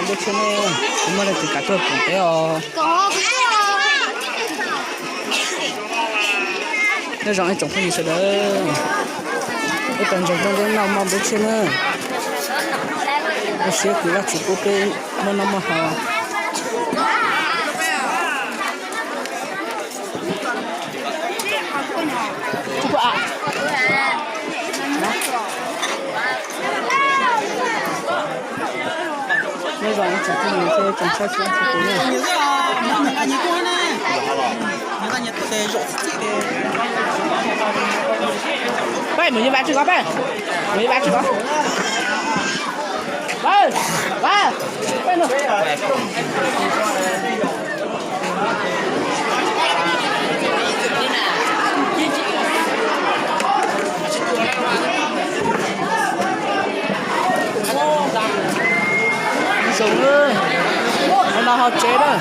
Npeb tshiab ne, kuv muaj leej twg kav tuaj koom peb os. Nyob zoo ib tsoom phooj ywg sawv daws, peb tau ntseeg rooj npeb noj mov npeb tshiab na. Zoo siab kuv Vajtswv pub peb muaj noj muaj haus. Nyob zoo tsoom phooj ywg thiab tsoom saib sawv daws. Peb mus yig vaj tsi kov peb, mus yig vaj tsi kov. Vaj, vaj, peb no. Zoo, qhov no ho tsev na.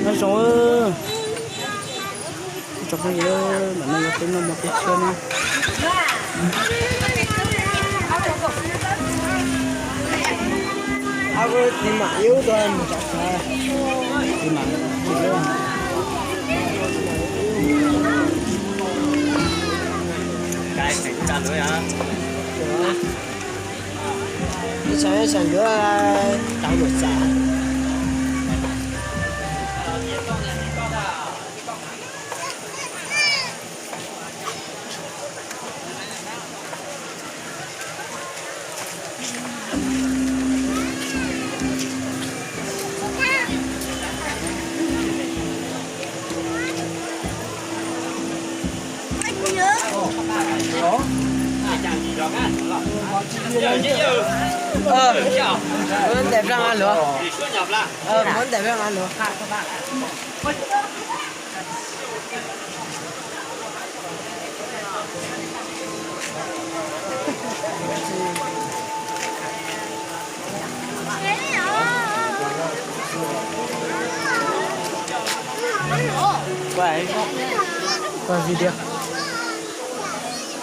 Nyob zoo, tsoom phooj ywg, ntawm no yog peb noj mov peb tshiab na. Muab ntais plag mas luag. Muab ntais plag mas luag.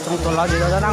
Tsoom tuam lov tsis tau dab na.